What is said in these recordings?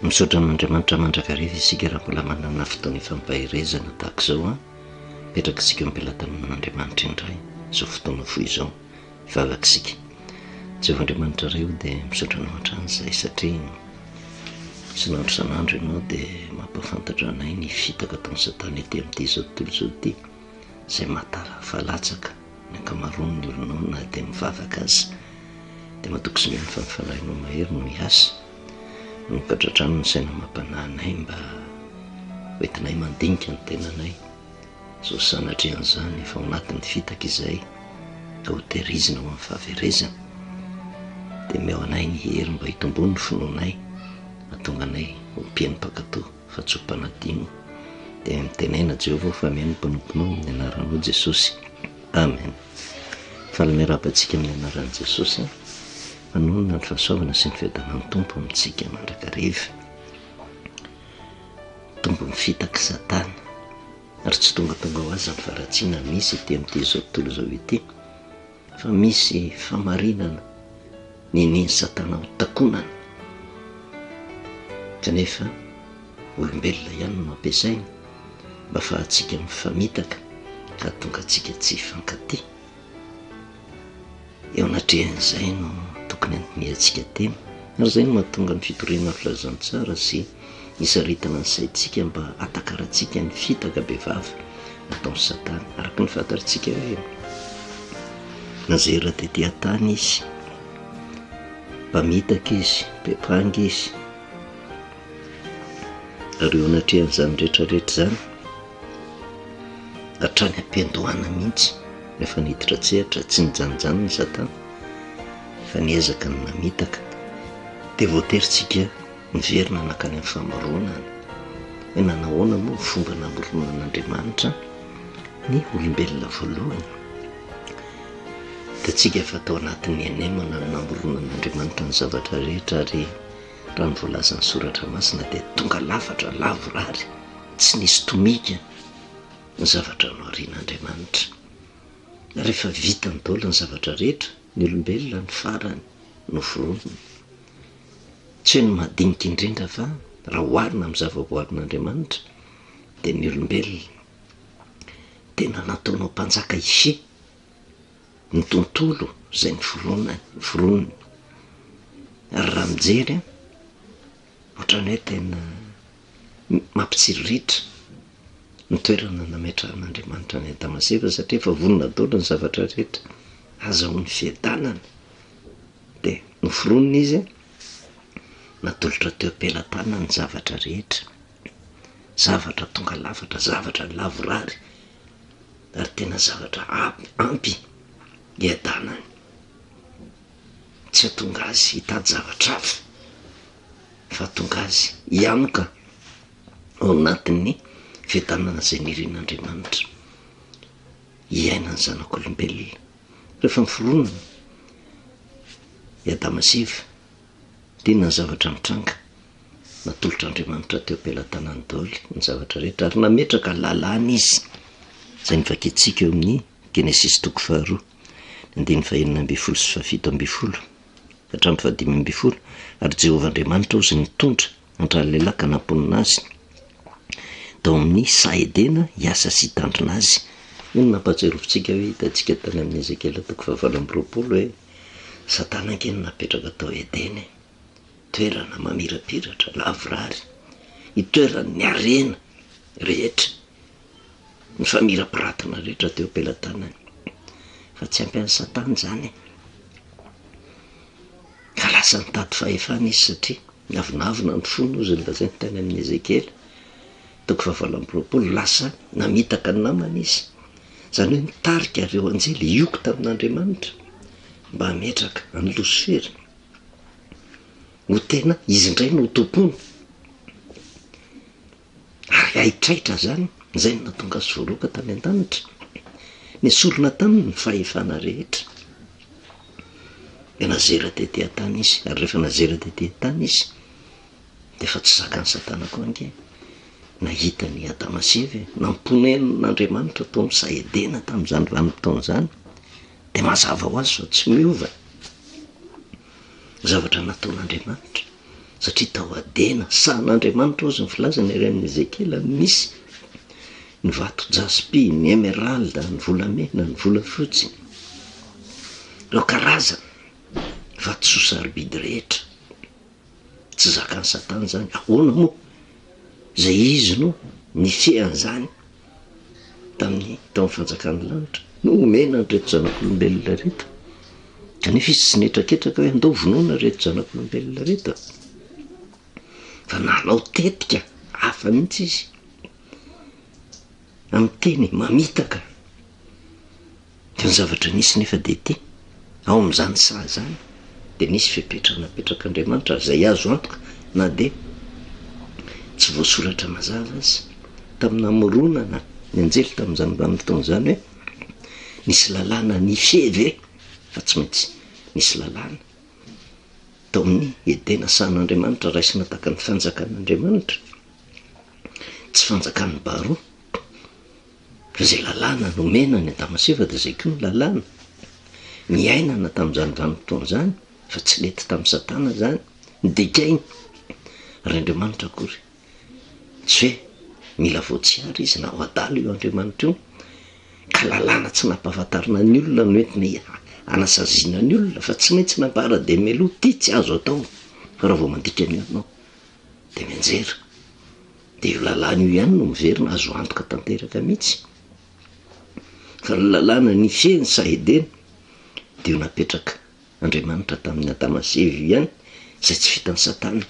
Misaotra an'Andriamanitra mandrakariva isika raha mbola manana fotoana ifampaherezana tahaka izao an! Mipetraka isika eo am-pelatanan'Andriamanitra indray izao fotoana fohy izao. Hivavaka isika. Jehovah Andriamanitra Ray o dia misaotra anao hatrany izahay satria isan'andro isan'andro ianao dia mampahafantatra anay ny fitaka ataon'i Satana ety amin'ity izao tontolo izao ity izay mahatara fa latsaka ny ankamaroan'ny olonao na dia mivavaka aza. Dia matoky sy mino fa ny Fanahinao mahery no hiasa Manokatra hatrany ny saina amam-panahy anay mba ho entinay mandinika ny tenanay. Sao sanatria an'izany efa ao anatin'ny fitaka izahay ka ho tehirizina ho amin'ny fahaverezana. Dia omeo anay ny hery mba hitomboan'ny finoanay, hahatonga anay ho mpihaino mpankatò fa tsy ho mpanadino. Dia mitenena Jehovah ô fa mihaino ny mpanomponao amin'ny anaranao Jesosy. Amen. Faly miarahaba antsika amin'ny anaran'i Jesosy. Manonona ny fahasoavana sy ny fiadanan'ny Tompo amintsika mandrakariva. Tompo mifitak'i Satana, ary tsy tongatonga ho azy ny faharatsiana misy ety amin'ity izao tontolo izao ity, fa misy famarinana ninian'i Satana ho takonana. Kanefa olombelona ihany no ampiasainy mba afahantsika mifamitaka ka hahatonga antsika tsy hifankatia. Eo anatrehan'izay no tokony handinihantsika tena, ary izay no mahatonga ny fitoriana ny filazantsara sy hisaritana ny saintsika mba hahatakarantsika ny fitaka bevava nataon'i Satana. Araka ny fantatsika hoe nazera tety an-tany izy, mpamitaka izy, mpiampanga izy, ary eo anatrehan'izany rehetra rehetra izany, hatrany am-piandohana mihitsy, rehefa niditra an-tsehatra, tsy nijanonjanona i Satana fa niezaka ny namitaka, dia voatery tsika niverina nankany amin'ny famoronana, hoe nanahoana moa ny fomba namoronan'Andriamanitra ny olombelona voalohany. Hitantsika fa tao anatin'ny henemana no namoronan'Andriamanitra ny zavatra rehetra ary raha ny voalazan'ny soratra masina dia tonga lafatra lavorary, tsy nisy tomika ny zavatra noharian'Andriamanitra. Rehefa vitany daholo ny zavatra rehetra, ny olombelona no farany noforoniny. Tsy hoe ny madinika indrindra fa raha oharina amin'ny zavaboarin'Andriamanitra dia ny olombelona tena nataonao mpanjaka hifehy ny tontolo izay noforonany, noforoniny. Ary raha mijery an, ohatran'ny hoe tena mampitsiriritra ny toerana nametrahan'Andriamanitra an'i Adama sy Eva satria efa vonona daholo ny zavatra rehetra hazahoany fiadanana. Dia noforonina izy, natolotra teo am-pelatanany ny zavatra rehetra, zavatra tonga lafatra, zavatra lavorary ary tena zavatra ampy hiadanany. Tsy hahatonga azy hitady zavatra hafa fa hahatonga azy hianoka ao anatin'ny fiadanana izay nirin'Andriamanitra hiainan'ny zanak'olombelona. Rehefa niforona i Adama sy Eva, dia inona ny zavatra nitranga? Natolotr'Andriamanitra teo am-pelatanany daholo ny zavatra rehetra ary nametraka lalàna izy, izay novakintsika eo amin'ny Genesisy toko faharoa, ny andininy fahenina ambin'ny folo sy fahafito ambin'ny folo hatramin'ny fahadimy ambin'ny folo, Ary Jehovah Andriamanitra hozy nitondra an-dralehilahy ka namponina azy tao amin'ny saha Edena hiasa sy hitandrina azy. Io no nampahatsiarovintsika hoe hitantsika tany amin'ny Ezekiela toko fahavalo amby roapolo hoe Satana ange no napetraka tao Edena e! Toerana mamirapiratra, lavorary, itoeran'ny harena rehetra, ny famirapiratana rehetra teo am-pelatanany. Fa tsy ampy an'i Satana izany e! Ka lasa nitady fahefana izy satria niavonavona ny fony, hozy ny lazainy tany amin'i Ezekiela, toko fahavalo amby roapolo, lasa namitaka ny namany izy. Izany hoe nitarika ireo anjely hioko tamin'Andriamanitra mba hametraka an'i Losifera ho tena izy indray no ho tompony. Ary haitraitra izany, izay no nahatonga azy voaroaka tany an-danitra. Nesorina taminy ny fahefana rehetra. Dia nazera tety an-tany izy, ary rehefa nazera tety an-tany izy, dia efa tsy zakan'i Satana koa ange. Nahita an'i Adama sy Eva e, namponen'Andriamanitra tao amin'ny saha Edena tamin'izany vanim-potoana izany, dia mazava ho azy fa tsy miova ny zavatra nataon'Andriamanitra. Satria tao Adena, sahan'Andriamanitra hozy ny filazany ary amin'i Ezekiela no nisy ny vato jaspy, ny emeralda, ny volamena, ny volafotsy, ireo karazana vatosoa sarobidy rehetra. Tsy zakan'i Satana izany. Ahoana moa izay izy no nifehy an'izany tamin'ny tao amin'ny fanjakan'ny lanitra no omena an'ireto zanak'olombelona ireto? Kanefa izy tsy nihetraketraka hoe andao vonoina ireto zanak'olombelona ireto, fa nanao tetika hafa mihitsy izy amin'ny teny mamitaka. Fa ny zavatra nisy nefa dia ity, ao amin'izany saha izany dia nisy fepetra napetrak'Andriamanitra ary izay azo antoka na dia tsy voasoratra mazava aza tamin'ny namoronana ny anjely tamin'izany vanim-potoana izany hoe nisy lalàna nifehy ve fa tsy maintsy nisy lalàna tao amin'ny Edena sahan'Andriamanitra raisina tahaka ny fanjakan'Andriamanitra tsy fanjakan'ny baroa. Fa izay lalàna nomena an'i Adama sy Eva dia izay koa ny lalàna niainana tamin'izany vanim-potoana izany, fa tsy nety tamin'i Satana izany, nodikainy ary Andriamanitra akory tsy hoe mila voatsiary izy na ho adala io Andriamanitra io, ka lalàna tsy nampahafantarina ny olona no entina hanasaziana ny olona fa tsy maintsy nambara dia meloa ity tsy azo atao fa raha vao mandika an'io ianao dia mianjera. Dia io lalàna io ihany no miverina, azo antoka tanteraka mihitsy fa ny lalàna nifehy ny saha Edena dia io napetrak' Andriamanitra tamin'i Adama sy Eva io ihany, izay tsy vitan'i Satana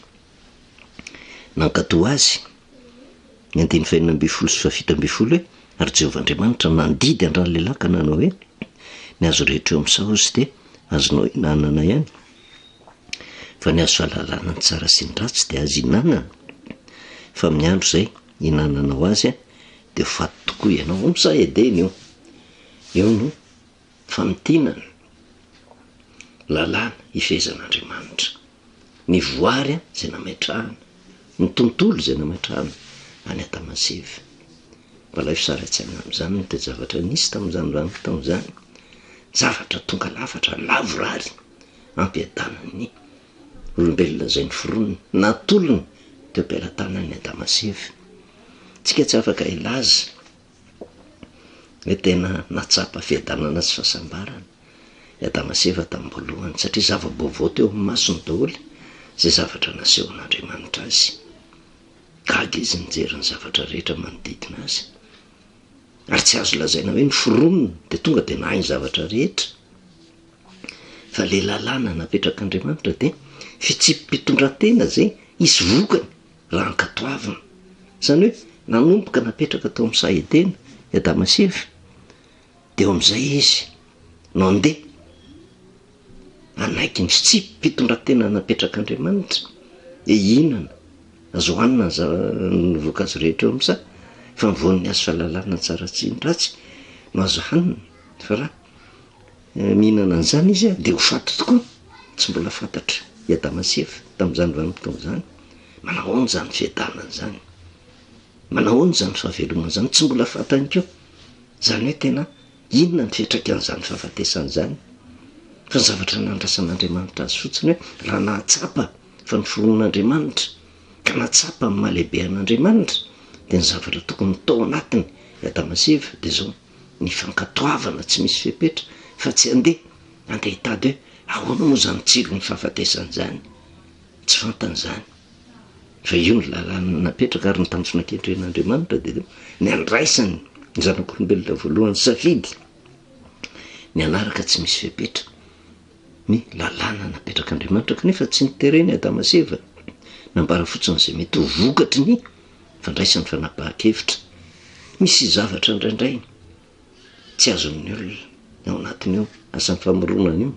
nankatò azy. Ny andininy fahenina ambin'ny folo sy fahafito ambin'ny folo hoe, Ary Jehovah Andriamanitra nandidy an-dralehilahy ka nanao hoe, Ny hazo rehetra eo amin'ny saha hozy dia azonao hinanana ihany, Fa ny hazo fahalalana ny tsara sy ny ratsy dia azo ihinanana, fa amin'ny andro izay ihinananao azy dia ho faty tokoa ianao. Ao amin'ny saha Edena io. Eo no famintinana lalàna ifehezan'Andriamanitra. Ny voary izay nametrahana, ny tontolo izay nametrahana an'i Adama sy Eva. Mba alaivo sary an-tsaina amin'izany ny toe-javatra nisy tamin'izany vanim-potoana izany. Zavatra tonga lafatra, lavorary. hampiadanan'ny olombelona izay noforoniny, natolony teo am-pelatanan'i Adama sy Eva. Tsika tsy afaka hilaza hoe tena nahatsapa fiadanana sy fahasambarana i Adama sy Eva tamin'ny voalohany, satria zava-baovao teo amin'ny masony daholo izay zavatra nasehon'Andriamanitra azy. Gaga izy nijery ny zavatra rehetra manodidina azy. Ary tsy azo lazaina hoe noforonina dia tonga dia nahay ny zavatra rehetra. Fa le lalàna napetrak'Andriamanitra dia fitsipi-pitondran-tena izay hisy vokany raha ankatoavina. Izany hoe nanomboka napetraka tao amin'ny saha Edena i Adama sy Eva, dia eo amin'izay izy no handeha hanaiky ny fitsipi-pitondran-tena napetrak'Andriamanitra, dia hihinana, azo hohanina ny zava- ny voankazo rehetra eo amin'ny saha, fa ny voan'ny hazo fahalalana ny tsara sy ny ratsy no azo hanina, fa raha Mihinana an'izany izy dia ho faty tokoa. Tsy mbola fantatr' i Adama sy Eva tamin'izany vanim-potoana izany. Manao ahoana izany fiadanana izany? Manao ahoana izany fahavelomana izany? Tsy mbola fantany koa. Izany hoe tena inona ny fiantraikan'izany fahafatesana izany? Fa ny zavatra nandrasan'Andriamanitra azy fotsiny hoe raha nahatsapa fa noforonon'Andriamanitra ka nahatsapa ny maha lehibe an'Andriamanitra dia ny zavatra tokony ho tao anatiny i Adama sy Eva dia izao, ny fankatoavana tsy misy fepetra fa tsy andeha andeha hitady hoe ahoana moa izany tsiron'ny fahafatesana izany, tsy fantany izany fa io ny lalàna napetraka ary ny tanjona kendren'Andriamanitra dia ny handraisany ny zanak'olombelona voalohany safidy ny hanaraka tsy misy fepetra ny lalàna napetrak'Andriamanitra kanefa tsy nitereny Adama sy Eva, nambara fotsiny izay mety ho vokatry ny fandraisany fanapahan-kevitra. Misy zavatra indraindray tsy azon'ny olona ao anatin'io asan'ny famoronana io.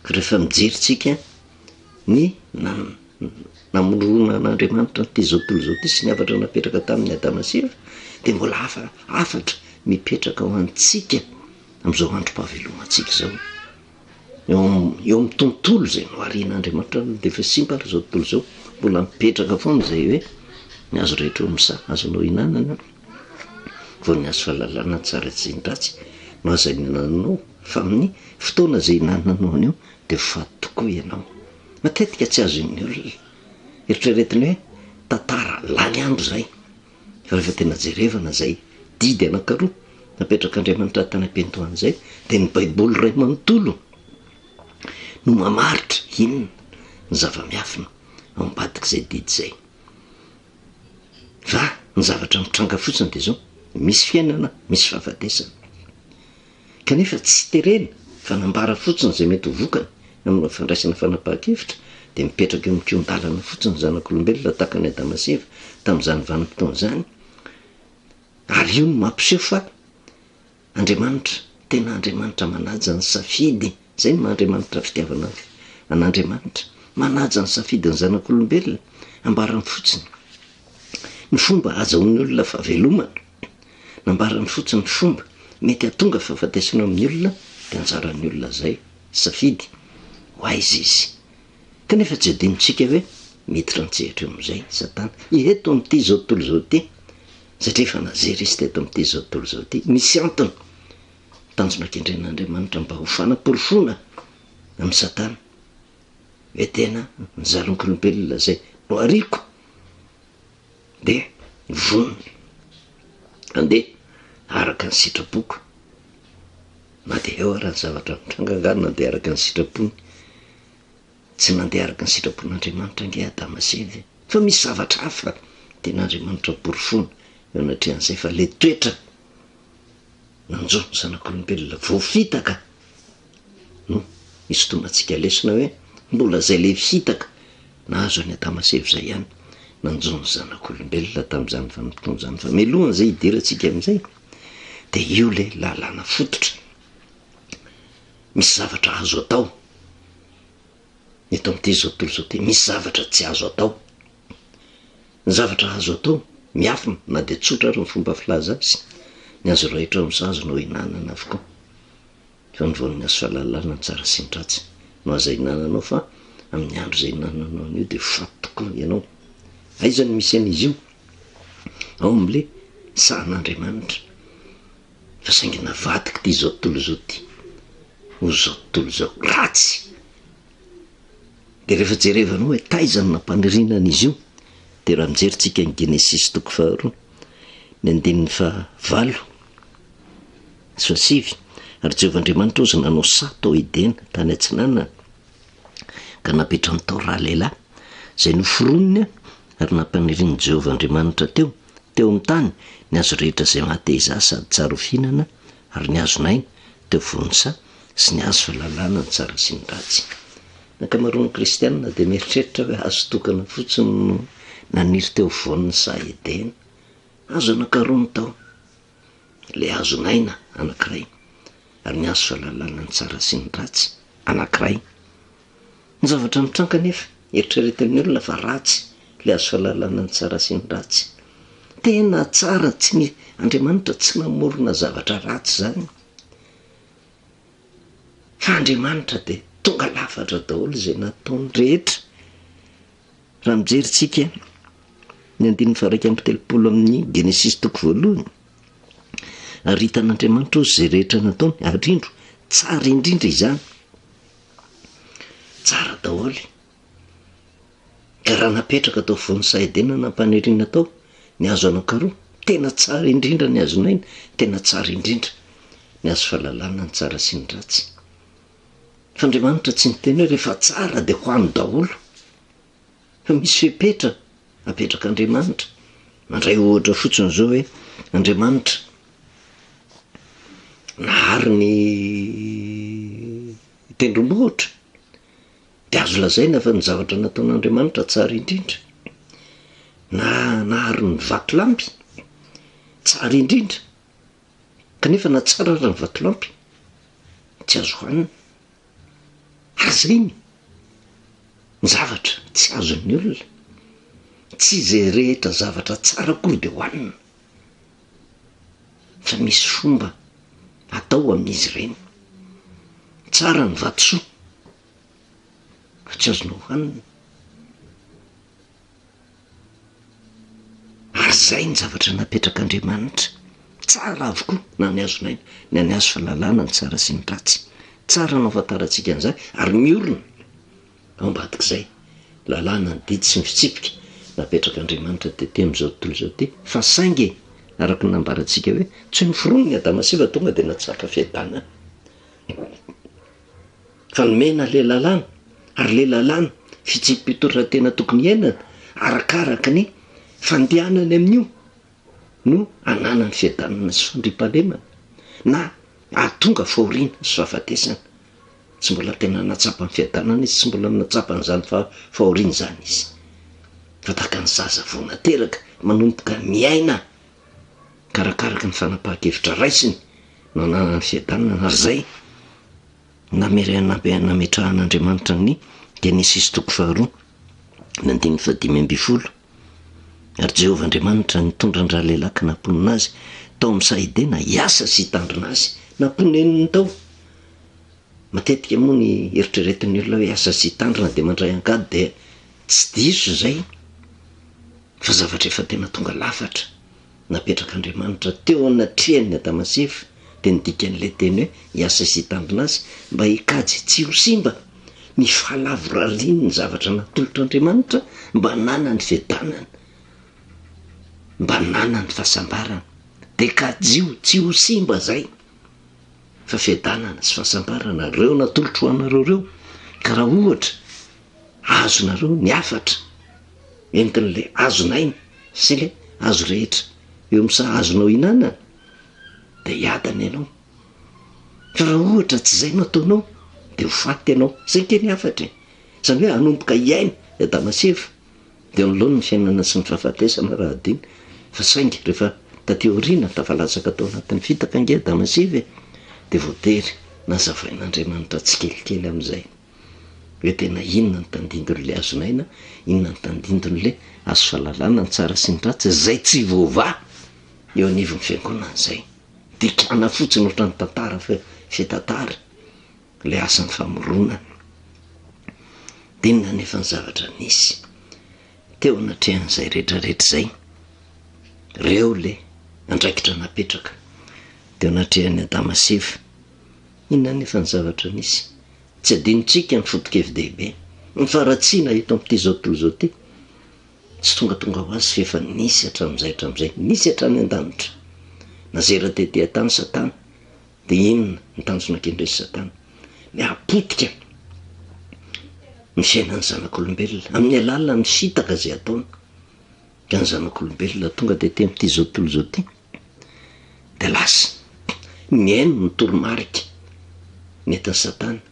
Ka rehefa mijery tsika ny namoronan'Andriamanitra an'ity zao tontolo izao ity sy ny hafatra napetraka tamin'i Adama sy Eva dia mbola hafa hafatra mipetraka ho antsika amin'izao androm-pahavelomantsika izao. Eo eo amin'ny tontolo izay noharian'Andriamanitra aloha dia efa simba ary izao tontolo izao, mbola mipetraka foana izay hoe ny hazo rehetra eo amin'ny saha azonao ihinanana, vao ny hazo fahalalana ny tsara sy ny ratsy no aza ihinananao, fa amin'ny fotoana izay ihinananao an'io dia ho faty tokoa ianao. Matetika tsy azon'ny olona eritreretina hoe tantara lany andro izay, fa rehefa tena jerevana izay didy anankiroa napetrak'Andriamanitra tany am-piandohana izay dia ny Baiboly iray manontolo no mamaritra inona ny zava-miafina ao ambadik'izay didy izay. Fa ny zavatra mitranga fotsiny dia izao, misy fiainana, misy fahafatesana. Kanefa tsy terena fa nambara fotsiny izay mety ho vokany amin'ny fandraisana fanapahan-kevitra dia mipetraka eo amin'ny kihon-dalana fotsiny ny zanak'olombelona tahaka an'i Adama sy Eva tamin'izany vanim-potoana izany. Ary io no mampiseho fa Andriamanitra, tena Andriamanitra manaja ny safidy, izay no maha Andriamanitra fitiavana an'Andriamanitra, manaja ny safidin'ny zanak'olombelona, ambarany fotsiny ny fomba ahazahoan'ny olona fahavelomana, nambarany fotsiny ny fomba mety hahatonga fahafatesana amin'ny olona, dia anjaran'ny olona izay safidy ho aiza izy. Kanefa tsy adinontsika hoe miditra an-tsehatra eo amin'izay Satana, eto amin'ity izao tontolo izao ity, Satria efa nazera izy teto amin'ity izao tontolo izao ity. Misy antony, tanjona kendren'Andriamanitra mba ho fanaporofoana amin'i Satana hoe tena ny zanak'olombelona izay nohariako dia vonona handeha araka ny sitrapoko na dia eo ara ny zavatra mitranga angaha nandeha araka ny sitrapony. Tsy nandeha araka ny sitrapon'Andriamanitra ange Adama sy Eva e! Fa misy zavatra hafa tian'Andriamanitra hoporofoina eo anatrehan'izay fa ilay toetra nanjo ny zanak'olombelona voafitaka no isintomantsika lesona hoe mbola izay ilay fitaka nahazo an'i Adama sy Eva izay ihany nanjo ny zanak'olombelona tamin'izany vanim-potoana izany. Fa mialohan'izay hidirantsika amin'izay dia io ilay lalàna fototra. Misy zavatra azo atao eto amin'ity izao tontolo izao ity, misy zavatra tsy azo atao. Ny zavatra azo atao, miafina na dia tsotra ary ny fomba filaza azy, ny hazo rehetra ao amin'ny saha azonao ihinanana avokoa. Fa ny voan'ny hazo fahalalana ny tsara sy ny ratsy no aza ihinananao fa amin'ny andro izay ihinananao an'io dia ho faty tokoa ianao. Aiza no misy an'izy io? Ao amin'ilay sahan'Andriamanitra. Fa saingy navadika ity izao tontolo izao ity ho izao tontolo izao ratsy. Dia rehefa jerevanao hoe taiza no nampaniriana an'izy io, dia raha mijery tsika ny Genesisy toko faharoa, ny andininy fahavalo sy fahasivy, ary Jehovah Andriamanitra hozy nanao saha tao Edena tany atsinanana, ka napetrany tao ralehilahy, izay noforoniny ary nampanirian'i Jehovah Andriamanitra teo, Teo amin'ny tany, ny hazo rehetra izay mahateza sady tsara ho fihinana, ary ny hazon'aina, teo afovoan'ny saha, sy ny hazo fahalalana ny tsara sy ny ratsy. Ny ankamaroan'ny Kristianina dia mieritreritra hoe hazo tokana fotsiny no naniry teo afovoan'ny saha Edena. Hazo anankiroa no tao, ilay hazon'aina anankiray, ary ny hazo fahalalana ny tsara sy ny ratsy anankiray. Ny zavatra mitranga anefa, eritreretin'ny olona fa ratsy ilay azo fahalalana ny tsara sy ny ratsy. Tena tsara tsy ny Andriamanitra tsy namorona zavatra ratsy izany. Fa Andriamanitra dia tonga lafatra daholo izay nataony rehetra. Raha mijery tsika ny andininy faha-31 amin'ny Genesisy toko voalohany, ary hitan'Andriamanitra ozy izay rehetra nataony, ary indro tsara indrindra izany. Tsara daholo. Ka raha napetraka tao afovoan'ny saha Edena nampaniriana tao ny hazo anankiroa, tena tsara indrindra ny hazon'aina, tena tsara indrindra ny hazo fahalalana ny tsara sy ny ratsy. Fa Andriamanitra tsy niteny hoe rehefa tsara dia hohano daholo. Fa misy fepetra apetrak'Andriamanitra. Mandray ohatra fotsiny izao hoe Andriamanitra nahary ny tendrombohitra dia azo lazaina fa ny zavatra nataon'Andriamanitra tsara indrindra. Na nahary ny vatolampy tsara indrindra kanefa na tsara ary ny vatolampy tsy azo hohanina. Ary zay ny zavatra tsy azon'ny olona. Tsy izay rehetra zavatra tsara akory dia hohanina. Fa misy fomba atao amin'izy ireny. Tsara ny vatosoa fa tsy azonao hohanina. Ary izay ny zavatra napetrak'Andriamanitra. Tsara avokoa na ny hazon'aina, na ny hazo fahalalana ny tsara sy ny ratsy. Tsara no ahafantarantsika an'izany ary miorina. Ao ambadik'izay, lalàna, ny didy sy ny fitsipika napetrak'Andriamanitra tety amin'izao tontolo izao ity, fa saingy araka ny nambarantsika hoe tsy hoe noforonina i Adama sy Eva tonga dia natsapa fiadanana. Fa nomena ilay lalàna, ary ilay lalàna, fitsipi-pitondran-tena tokony hiainana, arakaraka ny fandehanany amin'io no ananany fiadanana sy fandriampahalemana, na hahatonga fahoriana sy fahafatesana. Tsy mbola tena nahatsapa ny fiadanana izy, tsy mbola nahatsapa an'izany fahoriana izany izy. Fa tahaka ny zaza vao nateraka, manomboka miaina, karakaraky ny fanapahan-kevitra raisiny no ananany fiadanana, ary izay nametrahan'Andriamanitra ny Genesisy toko faharoa, ny andininy fahadimy ambin'ny folo. Ary Jehovah Andriamanitra nitondra an-dralehilahy ka namponina azy tao amin'ny saha Edena hiasa sy hitandrina azy. Namponeniny tao. Matetika moa ny eritreretin'ny olona hoe hiasa sy hitandrina dia mandray angady dia tsy diso izay fa zavatra efa tena tonga lafatra napetrak'Andriamanitra teo anatrehan'i Adama sy Eva dia ny dikan'ilay teny hoe hiasa sy hitandrina azy mba hikajy tsy ho simba ny fahalavorarian'ny zavatra natolotr'Andriamanitra mba hananany fiadanana, mba hananany fahasambarana. Dia kajio tsy ho simba izay fa fiadanana sy fahasambarana ireo natolotro ho anareo ireo, ka raha ohatra azonareo ny hafatra entin'ilay hazon'aina sy ilay hazo rehetra eo amin'ny saha azonao ihinanana dia hiadana ianao. Fa raha ohatra tsy izay no ataonao dia ho faty ianao. Izay ange ny hafatra e! Izany hoe hanomboka hiaina i Adama sy Eva dia eo anoloany ny fiainana sy ny fahafatesana raha adino. Fa saingy rehefa taty aoriana tafalatsaka tao anatin'ny fitaka ange Adama sy Eva e! Dia voatery nazavain'Andriamanitra tsikelikely amin'izay hoe tena inona ny tandindon'ilay hazon'aina, inona ny tandindon'ilay hazo fahalalana ny tsara sy ny ratsy, izay tsy voavaha eo anivon'ny fiangonana izay. Dikana fotsiny ohatran'ny tantara fa fitantara ilay asan'ny famoronana. Dia inona anefa ny zavatra nisy teo anatrehan'izay rehetrarehetra izay? Ireo ilay andraikitra napetraka teo anatrehan'i Adama sy Eva. Inona anefa ny zavatra nisy? Tsy adinontsika ny foto-kevi-dehibe, ny faharatsiana eto amin'ity izao tontolo izao ity. Tsy tongatonga ho azy fa efa nisy hatramin'izay hatramin'izay, nisy hatrany an-danitra. Nazera tety an-tany Satana, dia inona ny tanjona kendren'i Satana? Ny hahapotika ny fiainan'ny zanak'olombelona amin'ny alalan'ny fitaka izay ataony. Ka ny zanak'olombelona tonga tety amin'ity izao tontolo izao ity dia lasa nihaino ny toromarika nentin'i Satana.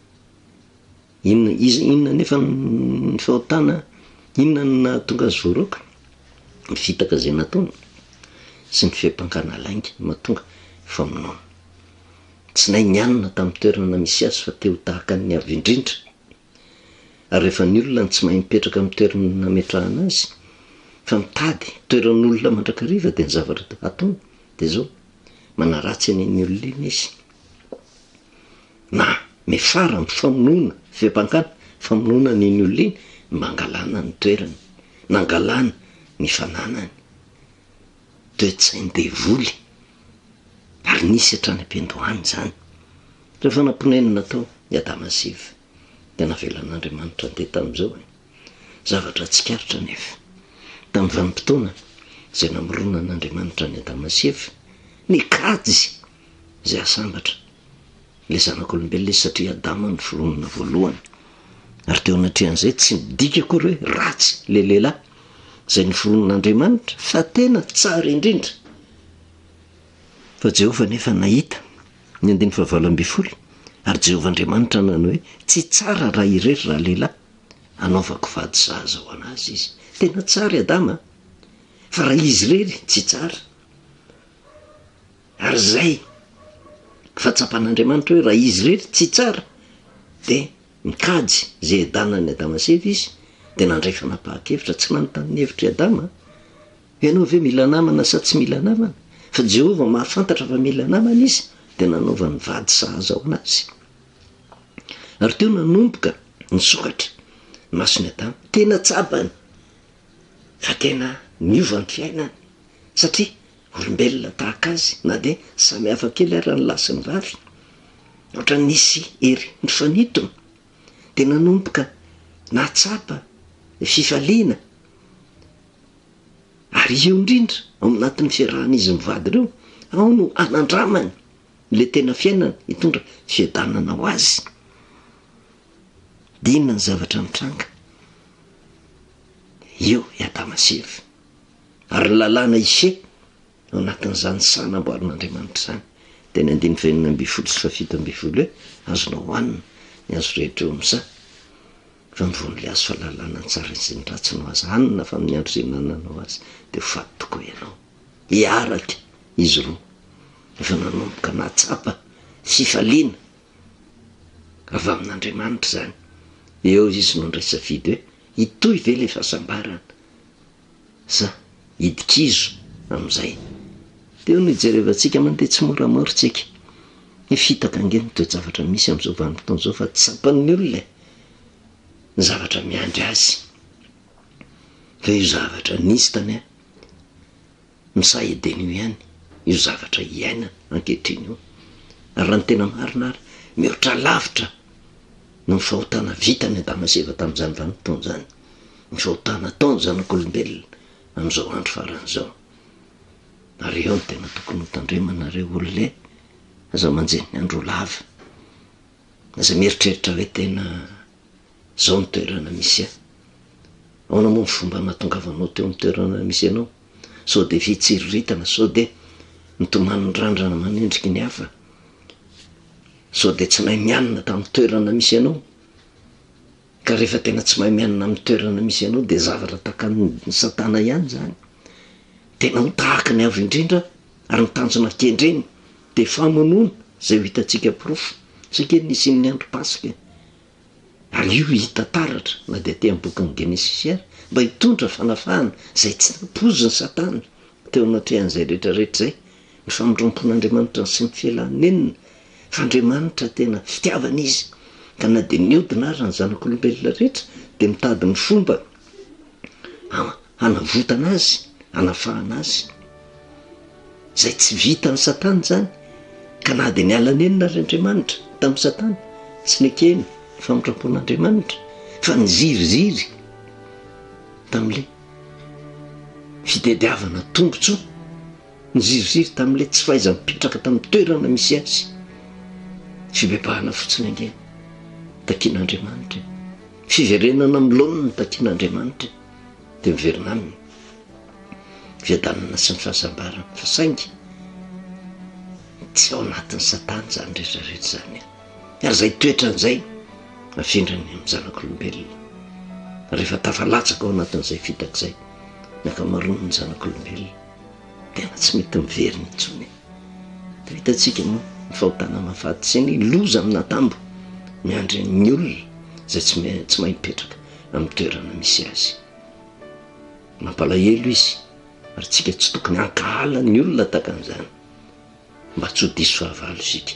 Inona, iza, inona anefa ny fahotana, inona no nahatonga azy voaroaka? Ny fitaka izay nataony sy ny fiampangana lainga no mahatonga famonoana. Tsy nahay nianina tamin'ny toerana misy azy fa te ho tahaka ny avo indrindra. Ary rehefa ny olona no tsy mahay mipetraka amin'ny toerana nametrahana azy fa mitady toeran'olona mandrakariva dia ny zavatra ataony dia izao, manaratsy an'iny olona iny izy. Na miafara amin'ny famonoana, fiampangana, famonoana an'iny olona iny mba hangalana ny toerany, nangalana ny fananany. Toe-tsain-devoly ary nisy hatrany am-piandohana izany. Rehefa namponenina tao i Adama sy Eva dia navelan'Andriamanitra handeha tamin'izao e. Zavatra tsikaritra anefa, tamin'ny vanim-potoana izay namoronan'Andriamanitra an'i Adama sy Eva, nikajy izay hahasambatra ilay zanak'olombelona izy satria Adama no foronina voalohany. Ary teo anatrehan'izay tsy midika akory hoe ratsy ilay lehilahy izay noforonin'Andriamanitra fa tena tsara indrindra. Fa Jehovah anefa nahita, ny andininy fahavalo ambin'ny folo, ary Jehovah Andriamanitra nanao hoe, Tsy tsara raha irery ralehilahy, hanaovako vady sahaza ho an'azy izy. Tena tsara i Adama, fa raha izy irery tsy tsara. Ary izay fa tsapan'Andriamanitra hoe raha izy irery tsy tsara dia mikajy izay hiadanan'i Adama sy Eva izy dia nandray fanapahan-kevitra, tsy nanontany ny hevitr'i Adama, Ianao ve mila namana sa tsy mila namana? Fa Jehovah mahafantatra fa mila namana izy dia nanaovany vady sahaza ho anazy. Ary teo nanomboka nisokatra ny mason'i Adama, tena tsapany fa tena niova ny fiainany satria Olombelona tahaka azy na dia samy hafa kely ara ny lahy sy ny vavy. Ohatran'ny nisy hery nifanintona dia nanomboka Nahatsapa ny fifaliana. Ary eo indrindra, ao anatin'ny fiarahan'izy mivady ireo, ao no anandramany ilay tena fiainana hitondra fiadanana ho azy. Dia inona ny zavatra mitranga? Eo i Adama sy Eva. Ary ny lalàna Ise ao anatin'izany saha namboarin'Andriamanitra izany, dia ny andininy fahenina ambin'ny folo sy faha-17 hoe, Azonao hohanina ny hazo rehetra eo amin'ny saha, fa ny voan'ilay hazo fahalalana ny tsara sy ny ratsy no aza hanina, fa amin'ny andro izay ihinananao azy dia ho faty tokoa ianao. Hiaraka izy roa, efa nanomboka nahatsapa fifaliana avy amin'Andriamanitra izany. Eo izy no handray safidy hoe, hitohy ve ilay fahasambarana sa hidi-kizo amin'izay? Teo no ijerevantsika mandeha tsimoramora tsika. Ny fitaka ange no toe-javatra misy amin'izao vanim-potoana izao fa tsapan'ny olona e! Ny zavatra miandry azy. Fa io zavatra nisy tany amin'ny saha Edena io ihany io zavatra iainana ankehitriny io. Ary raha ny tena marina ary, mihoatra lavitra noho ny fahotana vitan'i Adama sy Eva tamin'izany vanim-potoana izany, ny fahotana ataon'ny zanak'olombelona amin'izao andro farany izao. Ary eo no tena tokony ho tandremana re olona e! Aza manjeny ny andro ho lava. Aza mieritreritra hoe tena izao ny toerana misy ahy. Ahoana moa ny fomba nahatongavanao teo amin'ny toerana misy anao? Sao dia fitsiriritana, sao dia mitomany ny randrana manendrika ny hafa? Sao dia tsy nahay mianina tamin'ny toerana misy anao? Ka rehefa tena tsy mahay mianina amin'ny toerana misy anao dia zavatra takan'ny satana ihany izany. Tena ho tahaka ny avo indrindra ary ny tanjona kendreny dia famonoana izay ho hitantsika porofo satria nisian'ny andro Paska ary io hita taratra na dia aty amin'ny bokin'ny Genesisy ary mba hitondra fanafahana izay tsy nampoizin'i Satana teo anatrehan'izay rehetra rehetra izay ny famindrampon'Andriamanitra sy ny fialanenina fa Andriamanitra tena fitiavana izy ka na dia niodina ary ny zanak'olombelona rehetra dia mitady ny fomba hanavotana azy, hanafahana azy. Izay tsy vitan'i Satana izany, ka na dia niala nenina ary Andriamanitra tamin'i Satana, tsy nekeny ny famindram-pon'Andriamanitra, fa niziriziry tamin'ilay fitediavana tombontsoa, niziriziry tamin'ilay tsy fahaiza-mipetraka tamin'ny toerana misy azy. Fibebahana fotsiny ange takian'Andriamanitra e. Fiverenana amin'ny laoniny takian'Andriamanitra dia miverina aminy. Fiadanana sy ny fahasambarana. Fa saingy tsy ao anatin'i Satana izany rehetra rehetra izany. Ary izay toetrany izay afindrany amin'ny zanak'olombelona. Rehefa tafalatsaka ao anatin'izay fitaka izay ny ankamaroan'ny zanak'olombelona, tena tsy mety miverina intsony. Dia hitantsika moa ny fahotana mahafaty sy ny loza amin'atambo miandry ny olona izay tsy tsy mahay mipetraka amin'ny toerana misy azy. Mampalahelo izy ary tsika tsy tokony hankahala ny olona tahaka an'izany mba tsy ho diso fahavalo isika.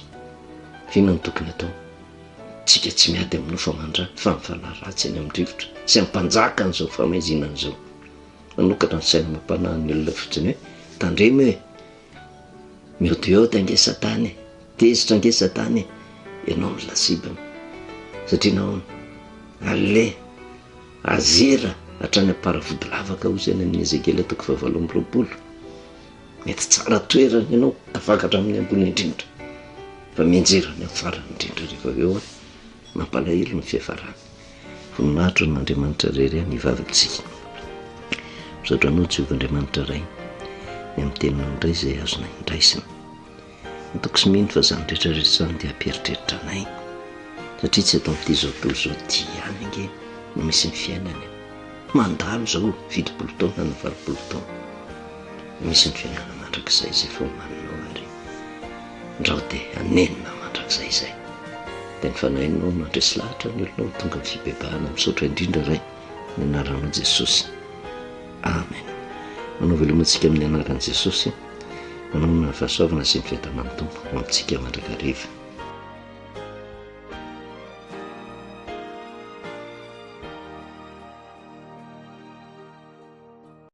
F'inona no tokony atao? Tsika tsy miady amin'ny nofo aman-dra fa amin'ny fanahy ratsy eny amin'ny rivotra sy amin'ny mpanjaka an'izao famaizinana izao. Manokatra ny saina amam-panahin'ny olona fotsiny hoe tandremo e! Mihotihoty ange Satana e! Tezitra ange Satana e! Ianao no lasibany. Satria nahoana? Aleha, azera hatrany am-paravodilavaka hozy any amin'ny Ezekiela toko fahavalo amby roapolo. Mety tsara toerana ianao, tafakatra amin'ny ambony indrindra. Fa mianjera any amin'ny farany indrindra rehefa avy eo an. Mampalahelo ny fiafarany. Voninahitra ho an'Andriamanitra irery ihany hivavaka isika. Misaotra anao Jehovah Andriamanitra Ray ny amin'ny teninao indray izay azonay indraisina. Matoky sy mino fa izany rehetra rehetra izany dia hampieritreritra anay satria tsy eto amin'ity izao tontolo izao ity ihany ange no misy ny fiainana e. Mandalo izao 70 taona na 80 taona. Misy ny fiainana mandrakizay izay efa omaninao ary ndrao dia hanenina mandrakizay izay. Dia ny Fanahinao no handresy lahatra ny olona ho tonga amin'ny fibebahana. Misaotra indrindra Ray, ny anaranao Jesosy. Amen. Manao veloma antsika amin'ny anaran'i Jesosy. Manao ny fahasoavana sy ny fiadanan'ny Tompo ho amintsika mandrakariva.